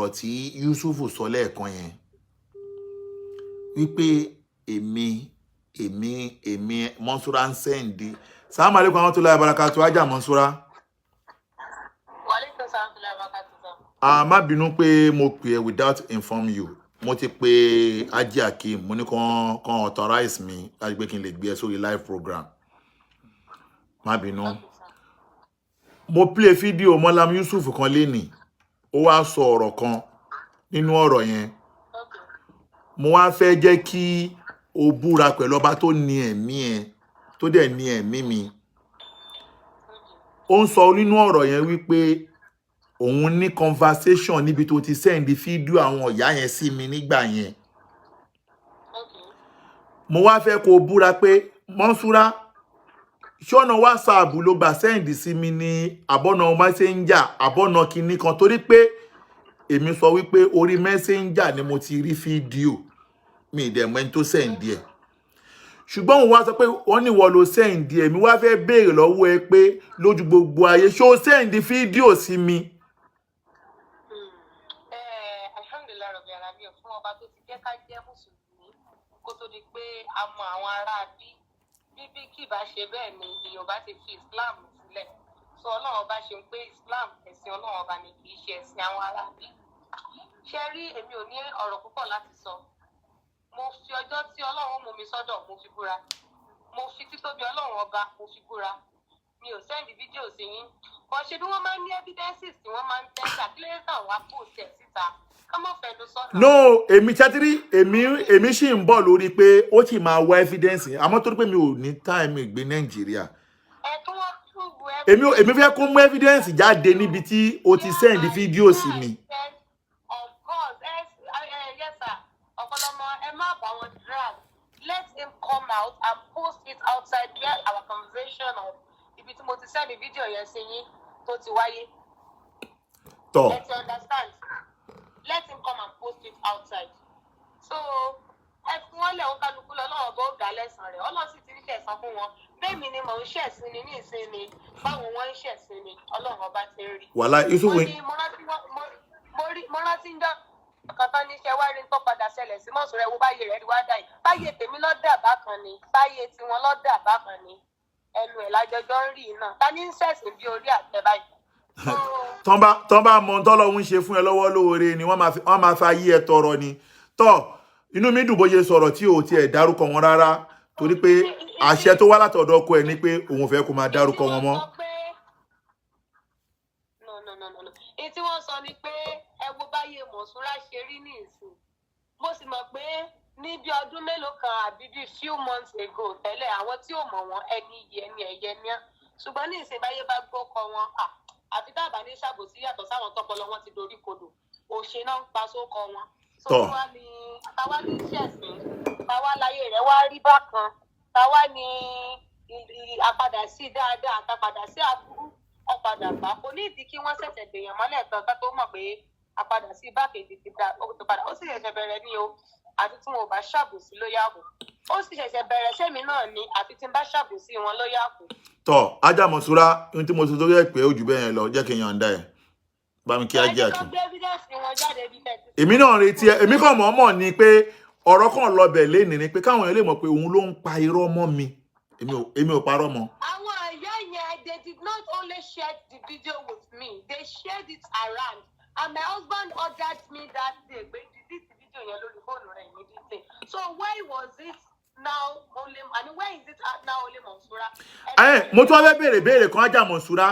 Ọ̀rọ̀ tí Yusuf sọ lẹ́ẹ̀kan yẹn wípé èmi Mọ́nsúrà ń send. Salaam alaikum warahmatullahi wabarakatuh, ajá Mọ́nsúrà. Wàlẹ́kùn sàmúlẹ̀ abakatu sọ. Ah, má bínú pé mo pè ẹ́ without inform you. Mo ti pe Haji Akeem, mo ní kàn authorize mi láti pé kí n lè gbé ẹ sórí live program. Má bínú. Okay, sir. Mo play fídíò Mọ́lám Yusuf kan lénìí, ó wá sọ ọ̀rọ̀ kan nínú ọ̀rọ̀ yẹn. Mo wá fẹ́ jẹ́ kí o búra pẹ̀lú ọba tó ní ẹ̀mí ẹ, tó dẹ̀ ní ẹ̀mí mi. Ó ń sọ nínú ọ̀rọ̀ yẹn wípé òun ní conversation níbi tó ti send fídíò àwọn ìyá yẹn sí mi nígbà yẹn. Mo wá fẹ́ kó o búra pé, Mọ́nsúrá, ṣọ́nà WhatsApp ló gbà send sí mi ní àbọ̀nà Messenger, àbọ̀nà kinní kan? Torí pé èmi sọ wípé orí Messenger ni mo ti rí fídíò mi, ìdẹ̀mọ́ ẹni tó send ẹ̀, ṣùgbọ́n òun wá sọ pé wọ́n ní ìwọ ló send ẹ̀. Mi wá fẹ́ béèrè lọ́wọ́ ẹ pé lójú gbogbo ayé, ṣó o send fídíò sí mi? Alhamdulilayi rabbil alamin fún ọba tó ti jẹ́ ká jẹ́ mùsùlùmí kó tó di pé a mọ àwọn ará bí bíbí. Kì bá ṣe bẹ́ẹ̀ ni èèyàn bá ti fi Islam sílẹ̀. So Ọlọ́run ọba ṣe ń pé Islam, ẹ̀sìn Ọlọ́run ọba ni, kì í ṣe ẹ̀sìn àwọn ará bí. Ṣe rí, èmi ò ní ọ̀rọ̀ púpọ̀ láti sọ. Mo fi ọjọ́ tí Ọlọ́run mú mi sọ́dọ̀, mo fi búra. Mo fi títóbi Ọlọ́run ọba, mo fi búra, mi ò send fídíò sí yín. Kò ṣe bí wọ́n máa ń ní evidences tí wọ́n máa ń tẹ́sà kílẹ̀sà wá post ẹ̀ síta, ká má fẹnu sọ́nà. No, èmi chatiri, èmi sì ń bọ̀ lórí pé ó sì máa wá evidence, àmọ́ torí pé mi ò ní time ìgbé Nàìjíríà. Ẹ kí wọ́n prove. Èmi fẹ́ kó mú evidence jáde níbi tí o ti send fídíò sí mi. Of course, yes, yes sir. Ọ̀pọ̀lọpọ̀ ẹ má bá wọn drag. Let him come out and post it outside where our conversation of ibi tí mo ti send video yẹn sí yín tó ti wáyé. Tọ. Let you understand. Let him come and post it outside. So ẹ fi wọ́n lẹ̀, ó kálukú lọ, lọ́wọ́ bó dá lẹ́sàn-án rẹ̀. Ọlọ́run sì ti ń ṣẹ̀san fún wọn. Bẹ́ẹ̀mi ni mò ń ṣẹ̀sìn ni ní ìsinmi, báwo wọ́n ń ṣẹ̀sìn ni Ọlọ́run ọba ti ń rí. Wàhálà Yusuf. Wọ́n ní mo rántí mo rántí ń jọ́ kan tán níṣẹ́ wá rí tó padà ṣẹlẹ̀ sí mọ̀sùn rẹ̀, wo báyé rẹ̀ rí wá dà yìí. Báyé tèmi lọ́dà bákan ni, báyé tiwọn lọ́dà bákan ni, ẹnu ẹ̀ lájọjọ́ ń rí iná. Ta ní ń ṣẹ̀sìn bí orí àtẹ báyìí? Tán bá mọ ohun tọ́lọ́run ń ṣe fún ẹ lọ́wọ́ lóore ni, wọ́n máa fi ayé ẹ tọrọ ni. Tọ́, inú mi dùn bó ṣe sọ̀rọ̀ tí o tiẹ̀ dárúkọ wọn rárá, torí pé àṣẹ tó wá látọ̀dọ̀ ọkọ ẹ̀ ni pé òun ò fẹ́ kó máa dárúkọ wọn mọ́. No, no, no, no, no. Èyí tí wọ́n sọ ni pé ẹ wo báyé Mọ̀súrà ṣe rí ní ìsìn. Mo sì mọ̀ pé ní bí ọdún mélòó kan àbí bí few months ago tẹ́lẹ̀, àwọn tí ò mọ̀ wọ́n, ẹni iyì, ẹni ẹ̀yẹ ní á. Ṣùgbọ́n ní ìsìn, báyé bá gbókọ wọn, àfi dábàá ní ṣàbòsí, yàtọ̀ sáwọn tọpọlọ wọn ti dorí kodò, òṣè náà ń pa sókọ wọn. So Tọ́. kí wá ní táwa ní ṣẹ̀sìn, táwa láyé rẹ̀ wá rí bákan, táwa ní àpadà sí dáadáa àtàpadà sí aburú ọ̀padà bá kò ní ìdí kí wọ́n ṣẹ̀ṣẹ̀ gbèyàn mọ́lẹ̀ tán ká tó mọ̀ pé àpadà sí bákejì ti da ó ti padà. Ó sì ṣẹ̀ṣẹ̀ bẹ̀rẹ̀ ní o, àti tí wọn ò bá ṣàbòsí ló yàgò. Ó sì ṣẹ̀ṣẹ̀ bẹ̀rẹ̀ sẹ́mi náà ni, àfi tí n bá ṣàbòsí wọn ló yàgò. Tọ́, ajá Mọ̀súrà, ohun tí mo sọ sórí ẹ̀ pé ó jù bẹ́ẹ̀ yẹn lọ. Jẹ́ kí n yànda ẹ̀, bá mi kí Ẹ ajé jẹ́ àkí. kó gbé evidence wọn jáde bí bẹ́ẹ̀ ti Èmi náà retí ẹ. Èmi kàn mọ̀ọ́mọ̀ ni pé ọ̀rọ̀ kan lọbẹ̀ lénìí ni pé káwọn èèyàn lè mọ̀ pé òun ló ń pa irọ́ mọ́ mi. Èmi ò parọ́ mọ́. Àwọn àyà yẹn, they did not only share the video with me, they shared it around, and my husband ordered me that day pé delete the video yẹn lórí fóònù rẹ̀ immediately. So why was it now only, I mean, where is it at now only Monsura? Ẹ mo tún wá fẹ́ béèrè béèrè kan, ajá Mọ̀súrà.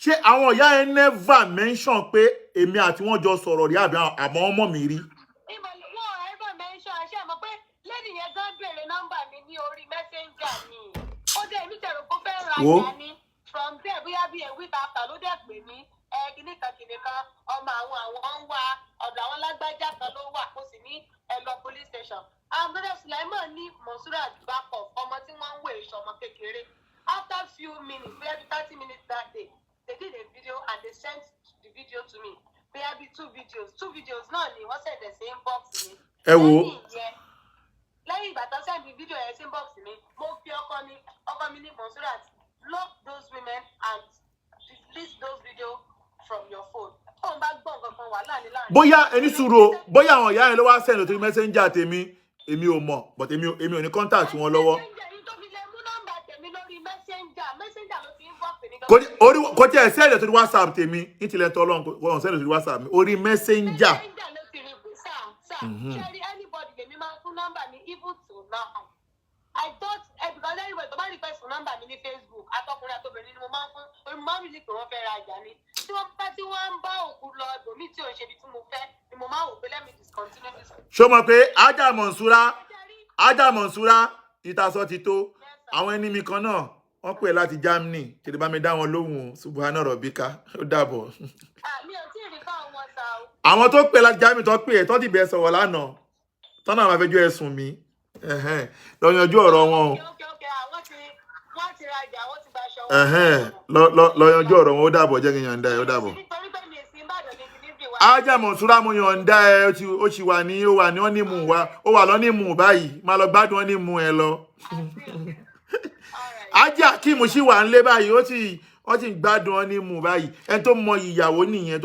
Ṣé àwọn ìyá ẹ never mention pé èmi àti wọn jọ sọ̀rọ̀ rí, àbí àmọ́ ọmọ mi rí? Ìmọ̀ wọn ever mention. Ṣe mọ̀ pé lady yẹn gan béèrè nọ́mbà mi ní orí Messenger ni. Ó dé, èmi tẹ̀rọ kó fẹ́ ra Wo. ìyá ni. From there, bóyá bí a week after ló dẹ̀ pè mí, ẹ kíní kan kíní kan, ọmọ àwọn ń wá ọ̀dọ̀ àwọn lágbájá kan ló wà. Ó sì ní ẹ lọ police station. And brother Sulaiman ní Monsurat back off, ọmọ tí wọ́n ń wé ìṣọmọ kékeré. After few minutes, bóyá bí 30 minutes that day, they did a video and they sent the video to me. Bóyá bí two videos, two videos náà ni wọ́n send ẹ̀ sí inbox mi. Ẹ wo. Lẹ́yìn ìyẹn, lẹ́yìn ìgbà tó send video yẹn sí inbox mi, mo fi ọkọ mi ní, "Monsurat, block those women and delete those video from your phone." Tóun bá gbọ́ nǹkan kan, wàhálà ní láàrin. Bóyá ẹni sùúrù o, bóyá àwọn ìyá yẹn ló wá send lórí Messenger tèmi, èmi ò mọ̀, but èmi ò ní contact wọn lọ́wọ́. Messenger yìí tó fi lè mú nọ́mbà tèmi lórí Messenger, Messenger ló ti inbox mi. Kò ní orí kò tí ẹ̀ send lórí WhatsApp tèmi ní tilẹ̀ tọ́ Ọlọ́run, kò send lórí WhatsApp mi, orí Messenger. Messenger ló ti rí sá sá. Ṣé rí, anybody lèmi máa ń fún nọ́mbà mi even till now. I thought because anybody tó bá request fún nọ́mbà mi ní Facebook, atọkùnrin àtobìnrin ni mo máa ń fún, orí mo máa ń rí pé wọ́n fẹ́ ra àjà ni. Tí wọ́n bá tí wọ́n ń bá òkú lọ ibòmíì tí ò ń ṣe ibi tí mo fẹ́ ni mo máa ń wò pé let me discontinue this. Ṣó mọ̀ pé Ájà Mọ̀nsúrà, Ájà Mọ̀nsúrà, ìtasọ ti tó. Àwọn ẹni mi kan náà wọ́n pè láti Germany, tètè bá mi dá wọn lóhùn o. Subhana rabbika, ó dàbọ̀. Ah, mi ò tí ì rí fáwọn wọn sá o. Àwọn tó pè láti Germany tó pè é tó ti bẹ̀ sọ̀rọ̀ lánàá tọ́nà àwọn afẹ́jọ́ ẹ̀sùn mi. Ẹ̀hẹ́n, lọ yanjú ọ̀rọ̀ wọn o. Okay, àwọn ti wọ́n ti rajà, wọ́n ti gbaṣọ wọn. Ẹ̀hẹ́n, lọ yanjú ọ̀rọ̀ wọn. Ó dàbọ̀, jẹ́ kí n yọ̀ǹda ẹ̀, ó dàbọ̀. Nítorí pé mi ì sí Ìbàdàn ní delivery wa. Ájà Mọ̀nsúrà, mo yọ̀ǹda ẹ. Ó ti wà ní, ó wà ní ọ́nìmù wa, ó wà lọ́nìmù báyìí. Máa lọ gbádùn ọ́nìmù ẹ lọ. All right. Ájà Akeem sì wà ń lé báyìí, ó ti wọ́n ti ń gbádùn ọ́nìmù báyìí. Ẹni tó mọ ìyàwó nìyẹn tó